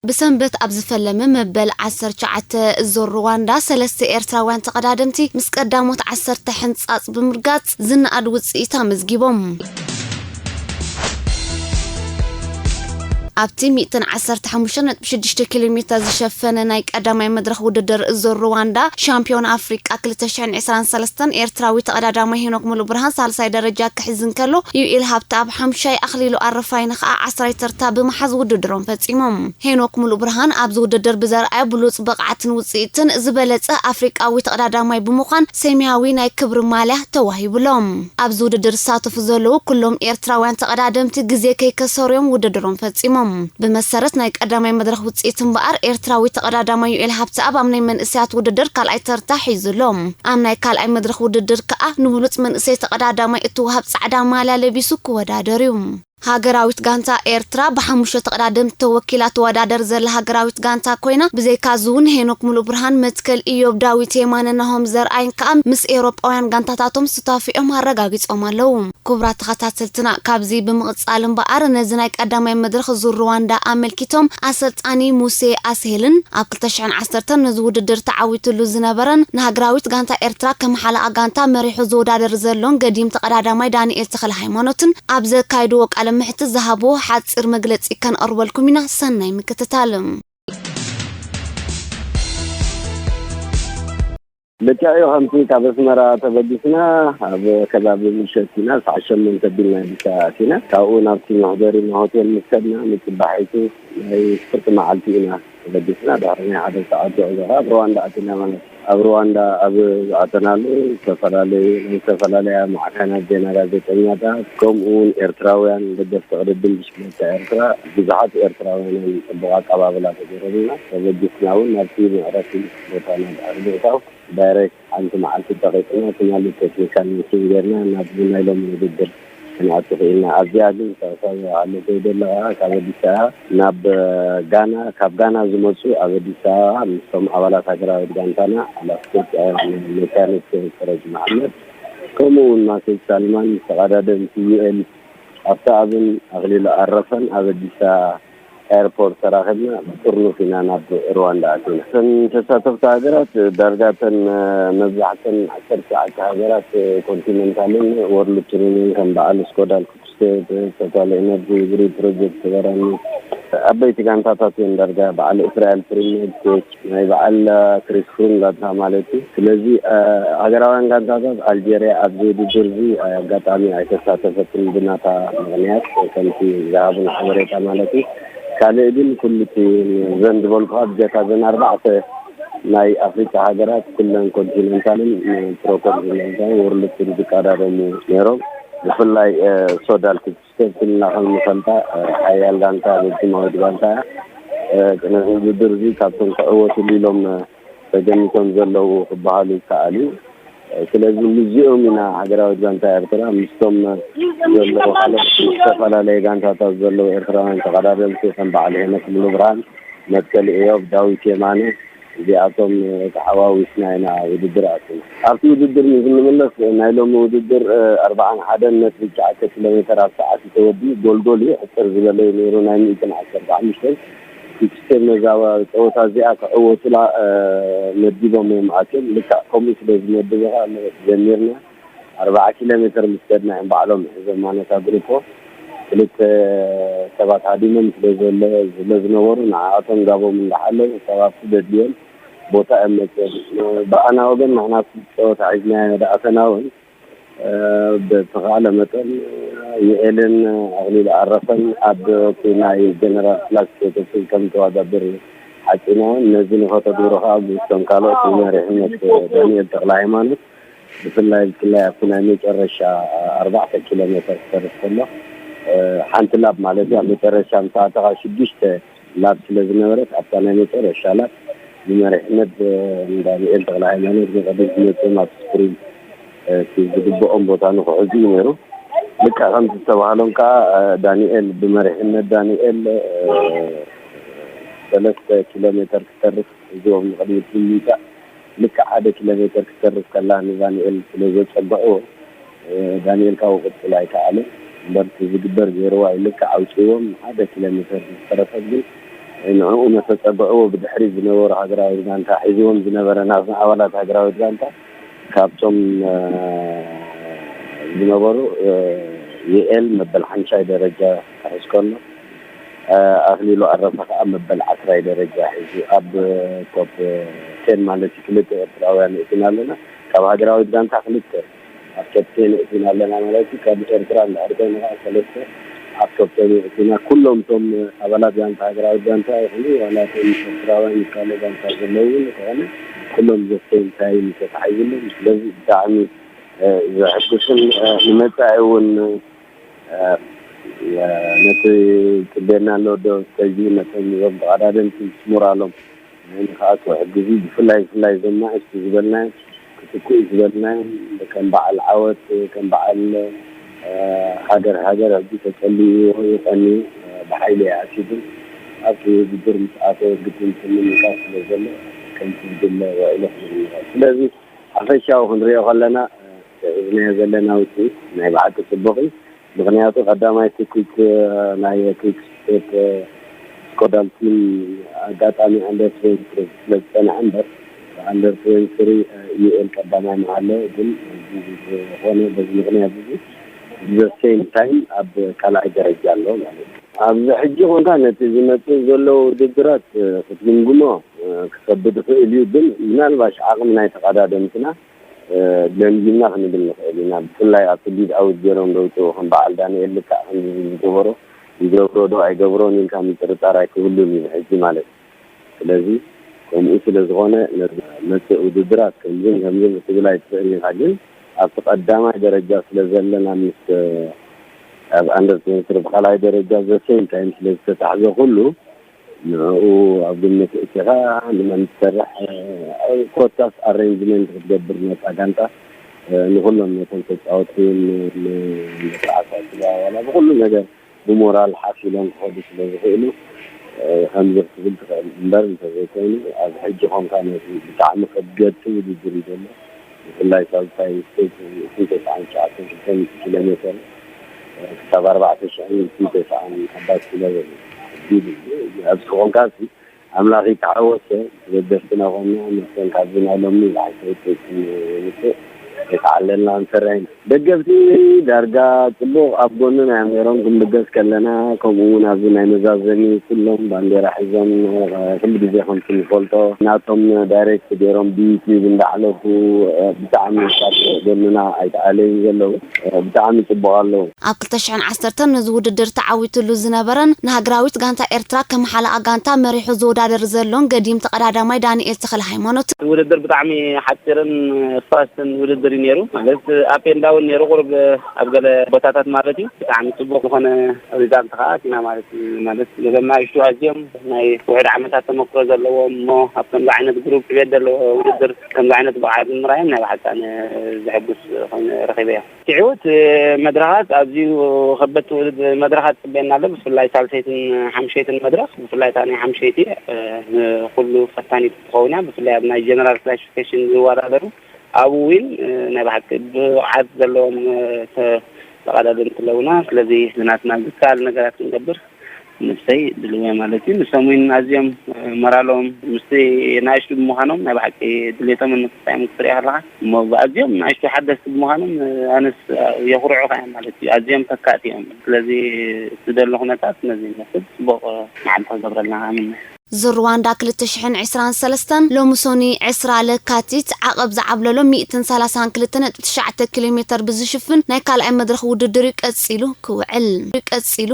ብሰንበት ኣብ ዝፈለመ መበል ዓሰርተ ትሽዓተ ዙር ሩዋንዳ፣ ሰለስተ ኤርትራውያን ተቐዳደምቲ ምስ ቀዳሞት ዓሰርተ ሕንጻጽ ብምርጋጽ ዝነኣድ ውጽኢት ኣመዝጊቦም። ኣብቲ ሚእትን ዓሰርተ ሓሙሽተ ነጥቢ ሽዱሽተ ኪሎ ሜተር ዝሸፈነ ናይ ቀዳማይ መድረኽ ውድድር ዙር ሩዋንዳ፣ ሻምፒዮን ኣፍሪቃ ክልተ ሽሕን ዕስራን ሰለስተን ኤርትራዊ ተቐዳዳማይ ሄኖክ ሙሉብርሃን ሳልሳይ ደረጃ ክሕዝ እንከሎ፣ ዩኤል ሃብተኣብ ሓሙሻይ፣ ኣኽሊሉ ኣረፋይነ ከኣ ዓስራይ ተርታ ብምሓዝ ውድድሮም ፈጺሞም። ሄኖክ ሙሉብርሃን ኣብዚ ውድድር ብዘርኣዮ ብሉጽ ብቕዓትን ውጽኢትን ዝበለጸ ኣፍሪቃዊ ተቐዳዳማይ ብምዃን ሰማያዊ ናይ ክብሪ ማልያ ተዋሂቡሎም። ኣብዚ ውድድር ዝሳተፉ ዘለዉ ኩሎም ኤርትራውያን ተቐዳደምቲ ግዜ ከይከሰሩ'ዮም ውድድሮም ፈጺሞም። ብመሰረት ናይ ቀዳማይ መድረኽ ውጽኢት እምበኣር፣ ኤርትራዊ ተቐዳዳማይ ዩኤል ሃብተኣብ ኣብ ናይ መንእሰያት ውድድር ካልኣይ ተርታ ሒዙ ኣሎ። ኣብ ናይ ካልኣይ መድረኽ ውድድር ከኣ ንብሉጽ መንእሰይ ተቐዳዳማይ እትወሃብ ጻዕዳ ማልያ ለቢሱ ክወዳደር እዩ። ሃገራዊት ጋንታ ኤርትራ ብሓሙሽተ ተቐዳደምቲ ተወኪላ ትወዳደር ዘላ ሃገራዊት ጋንታ ኮይና፣ ብዘይካዚ እውን ሄኖክ ሙሉብርሃን፣ መትከል ኢዮብ፣ ዳዊት የማነ፣ ናሆም ዘርኣይን ከኣ ምስ ኤውሮጳውያን ጋንታታቶም ሱታፌኦም ኣረጋጊጾም ኣለዉ። ክቡራት ተኸታተልትና፣ ካብዚ ብምቕጻል እምበኣር፣ ነዚ ናይ ቀዳማይ መድረኽ ዙር ሩዋንዳ ኣመልኪቶም፣ ኣሰልጣኒ ሙሴ ኣስሄልን ኣብ ክልተ ሽሕን ዓሰርተን ነዚ ውድድር ተዓዊትሉ ዝነበረን ንሃገራዊት ጋንታ ኤርትራ ከም ሓለቓ ጋንታ መሪሑ ዝወዳደር ዘሎን ገዲም ተቐዳዳማይ ዳንኤል ተኽለ ሃይማኖትን ኣብ ዘካየድዎ ቃለ ምሕትት ዝሃብዎ ሓጺር መግለጺ ከነቕርበልኩም ኢና። ሰናይ ምክትታል። ልክዕ እዩ፣ ከምቲ ካብ ኣስመራ ተበጊስና ኣብ ከባቢ ምሸት ኢና፣ ሰዓት ሸሞንተ ኣቢልና ኣዲስ ኣበባ ኣቲና። ካብኡ ናብቲ መሕደሪና ሆቴል ምስ ከድና፣ ንጽባሒቱ ናይ ፍርቂ መዓልቲ ኢና ተበጊስና። ድሕሪ ናይ ሓደ ሰዓት ጉዕዞ ከኣ ኣብ ሩዋንዳ ኣቲና ማለት እዩ። ኣብ ሩዋንዳ ኣብ ዝኣተናሉ ዝተፈላለዩ፣ ናይ ዝተፈላለያ ማዕከናት ዜና፣ ጋዜጠኛታት፣ ከምኡ እውን ኤርትራውያን ደገፍቲ ቅድድም ብሽክለታ ኤርትራ ብዙሓት ኤርትራውያን ጽቡቕ ኣቀባብላ ተገይሩልና። ተበጊስና እውን ናብቲ መዕረፊ ቦታና ድሕሪ ምእታው፣ ዳይሬክት ሓንቲ መዓልቲ ደቂቕና ትማሊ ቴክኒካል ሚቲንግ ጌርና ናብ ናይ ሎሚ ውድድር ክንኣቱ ክኢልና። ኣብዚኣ ግን ካብ፣ ካብ ኣለፈ ዘለኻ ካብ ኣዲስ ኣበባ ናብ ጋና፣ ካብ ጋና ዝመጹ ኣብ ኣዲስ ኣበባ ምስቶም ኣባላት ሃገራዊት ጋንታና ኣላስኮት ሜካኒክ ሰረጅ መሓመድ፣ ከምኡ እውን ማሴጅ ሳልማን ምስ ተቐዳደምቲ ዩኤል ኣብቲ ኣብን ኣኽሊሉ ኣረፈን ኣብ ኣዲስ ኣበባ ኤርፖርት ተራኺብና ብጥርኑፍ ኢና ናብ ሩዋንዳ ኣቲና። እተን ተሳተፍቲ ሃገራት ዳርጋ እተን መብዛሕተን ዓሰርተ ትሽዓተ ሃገራት ኮንቲነንታልን ወርልድ ቱርን እየን፣ ከም በዓል ስኮዳል ኩክስቴት፣ ቶታል ኤነርጂ፣ ግሪድ ፕሮጀክት፣ በራኒ ዓበይቲ ጋንታታት እየን ዳርጋ። በዓል እስራኤል ፕሪሚየር ስቴት ናይ በዓል ክሪስ ፍሩም ጋንታ ማለት እዩ። ስለዚ ሃገራውያን ጋንታታት ኣልጀርያ ኣብዚ ውድድር እዚ ኣጋጣሚ ኣይተሳተፈትን ብናታ ምኽንያት ከምቲ ዝሃቡን ሓበሬታ ማለት እዩ። ካልእ ግን ኩሉ እቲ ዘን ዝበልኩኻ ብጀካ ዘን ኣርባዕተ ናይ ኣፍሪቃ ሃገራት ኩለን ኮንቲነንታልን ፕሮኮንቲነንታልን ወርልድ ቱር ዝቀዳደሙ ነይሮም። ብፍላይ ሶዳል ክስተብትልና ከም ንፈልጣ ሓያል ጋንታ፣ በጅማዊት ጋንታ እያ። ነዚ ውድድር እዚ ካብቶም ክዕወትሉ ኢሎም ተገሚቶም ዘለዉ ክበሃሉ ይከኣል እዩ። ስለዚ ምስዚኦም ኢና ሃገራዊት ጋንታ ኤርትራ ምስቶም ዘለዉ ካልኦት ዝተፈላለየ ጋንታታት ዘለዉ ኤርትራውያን ተቐዳደምቲ ከም በዓል ሄኖክ ሙሉብርሃን፣ መትከል ኢዮብ፣ ዳዊት የማነ፣ እዚኣቶም ተሓዋዊስና ኢና ውድድር ኣቲና። ኣብቲ ውድድር ንክንምለስ ናይ ሎሚ ውድድር ኣርብዓን ሓደን ነጥቢ ትሽዓተ ኪሎ ሜተር ኣብ ሰዓት እዩ ተወዲኡ። ጎልጎል እዩ፣ ሕጽር ዝበለ እዩ ነይሩ፣ ናይ ሚእትን ዓሰርተ ሓሙሽተን። ክልቲኦም ነዛ ጸወታ እዚኣ ክዕወቱላ መዲቦም እዮም ኣትዮም። ልክዕ ከምኡ ስለ ዝመድቡ ከኣ ጀሚርና። ኣርብዓ ኪሎ ሜተር ምስ ከድና እዮም ባዕሎም ሒዞማ ነታ ግሩፖ። ክልተ ሰባት ሃዲሞም ስለ ዘለ-፣ ስለ ዝነበሩ ንዓኣቶም ጋቦም እንዳሓለዉ ሰባት ደድልዮም ቦታ እዮም መጽዮም። ብኣና ወገን ንሕና እቲ ጸወታ ሒዝናዮ ደኣ ኣተና እውን ብተኻእለ መጠን ዩኤልን ኣኽሊሉ ኣረፈን ኣብ እቲ ናይ ጀነራል ፕላስ ፕሮቶኮል ከም ተወዳደር ሓጺናዮን ነዚ ንኸተግብሮ ከኣ ምስቶም ካልኦት ብመሪሕነት ዳንኤል ተኽለ ሃይማኖት ብፍላይ ብፍላይ ኣብቲ ናይ መጨረሻ ኣርባዕተ ኪሎ ሜተር ክተርፍ ከሎ ሓንቲ ላብ ማለት እዩ ኣብ መጨረሻ ምስ ኣተኻ ሽዱሽተ ላብ ስለ ዝነበረት ኣብታ ናይ መጨረሻ ላብ ብመሪሕነት ዳንኤል ተኽለ ሃይማኖት ንቕድሚት ዝመፅኦም ኣብ ስፕሪንት እቲ ዝግብኦም ቦታ ንክሕዙ እዩ ነይሩ። ልክዕ ከምቲ ዝተባህሎም ከዓ ዳንኤል ብመሪሕነት ዳንኤል ሰለስተ ኪሎ ሜተር ክተርፍ እዚኦም ንቕድሚት ብምምፃእ ልክዕ ሓደ ኪሎ ሜተር ክተርፍ ከላ ንዳንኤል ስለ ዘፀግዕዎ ዳንኤል ካብኡ ክቕፅል ኣይከኣለን። እምበር እቲ ዝግበር ገይርዋ እዩ። ልክዕ ኣውፅዎም ሓደ ኪሎ ሜተር ዝተረፈት ግን ንዕኡ መተጸብዕዎ ብድሕሪት ዝነበሩ ሃገራዊት ጋንታ ሒዝዎም ዝነበረ ናትና ኣባላት ሃገራዊት ጋንታ ካብቶም ዝነበሩ ዩኤል መበል ሓምሻይ ደረጃ ክሕዝ ከሎ፣ ኣኽሊሉ ኣረፋ ከኣ መበል ዓስራይ ደረጃ ሒዙ ኣብ ቶፕ ቴን ማለት እዩ። ክልተ ኤርትራውያን እቲና ኣለና። ካብ ሃገራዊት ጋንታ ክልተ ኣብ ቶፕ ቴን እቲና ኣለና ማለት እዩ። ካብ ኤርትራ እንድሕር ኮይኑ ከኣ ሰለስተ ኣብ ቶፕ ቴን እቲና። ኩሎም እቶም ኣባላት ጋንታ ሃገራዊት ጋንታ ይኹኑ ዋላ እቶም ኤርትራውያን ካልእ ጋንታ ዘለዉ እውን እንተኾነ ኩሎም ዘስተይን ታይም ተታሒዝሎም። ስለዚ ብጣዕሚ ዘሕጉስን ንመጻኢ እውን ነቲ ጽበየና ኣሎ ዶ ተዩ ነቶም ዞም ተቐዳደምቲ ሞራሎም ንክኣትዎ ሕግዙ። ብፍላይ ብፍላይ እዞም ንኣሽቱ ዝበልናዮም ክትክኡ ዝበልናዮም ከም በዓል ዓወት ከም በዓል ሃገር ሃገር ሕጂ ተጸልዩ ይቐንዩ ብሓይሊ ይኣትዩ ግን ኣብቲ ውድድር ምስ ኣተወ ግድን ስምምዕታት ስለ ዘሎ ከምቲ ዝድለ ውዒሉ ክብል ይኽእል። ስለዚ ሓፈሻዊ ክንሪኦ ከለና እዚ ሒዝናዮ ዘለና ውፅኢት ናይ ብሓቂ ፅቡቕ እዩ። ምኽንያቱ ቀዳማይ ትኩት ናይ ኩክ ስቴፕ ስኮዳል ቲም ኣጋጣሚ ኣንደር ትሬንት ስለ ዝፀንሐ እምበር ኣንደር ትሬንት ስሪ ዩኤል ቀዳማይ መሃለ ግን ዝኾነ በዚ ምኽንያት እዚ ዘሴም ታይም ኣብ ካልኣይ ደረጃ ኣሎ ማለት እዩ። ኣብዚ ሕጂ ኮንካ ነቲ ዝመፅእ ዘሎ ውድድራት ክትግምግሞ ክከብድ ይኽእል እዩ፣ ግን ምናልባሽ ዓቕሚ ናይ ተቐዳደምትና ገምጊምና ክንብል ንኽእል ኢና። ብፍላይ ኣብቲ ሊድ ኣውት ገይሮም ደውፅኡ ከም በዓል ዳንኤል ልካዕ ከም ዝገበሮ ይገብሮ ዶ ኣይገብሮን ኢልካ ምጥርጣር ኣይክህሉን እዩ ሕጂ ማለት እዩ። ስለዚ ከምኡ ስለ ዝኾነ ነዚ መፅእ ውድድራት ከምዝን ከምዝን ክትብል ኣይትኽእል ኢኻ። ግን ኣብቲ ቀዳማይ ደረጃ ስለ ዘለና ምስ ኣብ ኣንደር ትወንቲ ብካልኣይ ደረጃ ዘሴም ታይም ስለ ዝተታሕዘ ኩሉ ንኡ ኣብ ግምት እቲኻ ንመን ትሰርሕ ኮታስ ኣሬንጅመንት ክትገብር ነፃ ጋንታ ንኩሎም ነቶም ተፃወትቲ ንመቃዓሳት ዋላ ብኩሉ ነገር ብሞራል ሓፍ ኢሎም ክኸዱ ስለ ዝኽእሉ ከምዚ ክትብል ትኽእል እምበር እንተዘይኮይኑ ኣብ ሕጂ ኮንካ ነዚ ብጣዕሚ ከገድቲ ውድድር እዩ ዘሎ። ብፍላይ ሳልሳይ ስቴት እትን ተስዓን ትሽዓተን ክልተ ሚእቲ ኪሎ ሜተር ክሳብ ኣርባዕተ ሽሕን እትን ተስዓን ኣባት ኪሎ ኣብዚ ኮንካ ኣምላኽ ይተዓወት። ደገፍትና ኮና መስተን ካብዚ ናይ ሎሚ ዝሓሸ ውፅኢት ውፅእ የተዓለልና ንሰራ ኢና። ደገፍቲ ዳርጋ ፅቡቕ ኣብ ጎንና እዮም ነይሮም ክንብገስ ከለና፣ ከምኡ እውን ኣብዚ ናይ መዛዘሚ ኩሎም ባንዴራ ሒዞም ኩሉ ግዜ ከምቲ ንፈልጦ ናቶም ዳይሬክት ገይሮም ብዩቲዩብ እንዳሕለፉ ብጣዕሚ ካብ ጎንና ኣይተኣለዩን ዘለዉ ብጣዕሚ ፅቡቕ ኣለዉ። ኣብ ክልተ ሽሕን ዓሰርተን ነዚ ውድድር ተዓዊትሉ ዝነበረን ንሃገራዊት ጋንታ ኤርትራ ከም ሓለኣ ጋንታ መሪሑ ዝወዳደር ዘሎን ገዲም ተቐዳዳማይ ዳንኤል ተኽለ ሃይማኖት። ውድድር ብጣዕሚ ሓፂርን ፋስትን ውድድር እዩ ነይሩ። ማለት ኣፕ ኤንድ ዳውን ነይሩ ቁሩብ ኣብ ገለ ቦታታት ማለት እዩ። ብጣዕሚ ፅቡቕ ዝኾነ ሪዛልት ከዓ ኣቲና ማለት እዩ። ማለት ነዞም ንኣሽቱ ኣዝዮም ናይ ውሕድ ዓመታት ተመክሮ ዘለዎም እሞ ኣብ ከምዚ ዓይነት ግሩፕ ዕቤት ዘለዎ ውድድር ከምዚ ዓይነት ብቕዓት ምርኣዮም ናይ ብሓቂ ኣነ ዘሐጉስ ኮይኑ ረኺበዮ። እቲ ዕወት መድረኻት ኣዝዩ ከበድቲ ውድድ መድረኻት ፅበየና ኣሎ። ብፍላይ ሳልሰይትን ሓምሸይትን መድረኽ ብፍላይ እታ ናይ ሓምሸይቲ ንኩሉ ፈታኒት ትኸውን እያ። ብፍላይ ኣብ ናይ ጀነራል ክላሲፊኬሽን ዝወዳደሩ ኣብኡ እውን ናይ ብሓቂ ብቕዓት ዘለዎም ተቐዳደምቲ ኣለውና። ስለዚ ናትና ዝከኣል ነገራት ክንገብር ንሰይ ድልው እየ ማለት እዩ። ንሶም እውን ኣዝዮም ሞራሎም ምስቲ ናእሽቱ ብምዃኖም ናይ ብሓቂ ድሌቶም እንክትሪኦም ክትሪኦ ከለኻ እሞ ብኣዝዮም ናእሽቱ ሓደስቲ ብምዃኖም ኣነስ የኹርዑኻ እዮም ማለት እዩ። ኣዝዮም ተካእቲ እዮም። ስለዚ እቲ ዘሎ ኩነታት ነዚ ይመስል። ፅቡቕ መዓልቲ ክገብረልና እምነ። ዙር ሩዋንዳ ክልተ ሽሕን ዕስራን ሰለስተን ሎሚ ሶኒ ዕስራ ለካቲት ዓቐብ ዝዓብለሎ ሚእትን ሰላሳን ክልተ ነጥቢ ትሽዓተ ኪሎ ሜተር ብዝሽፍን ናይ ካልኣይ መድረኽ ውድድር እዩ ቀጺሉ ክውዕል። ቀጺሉ።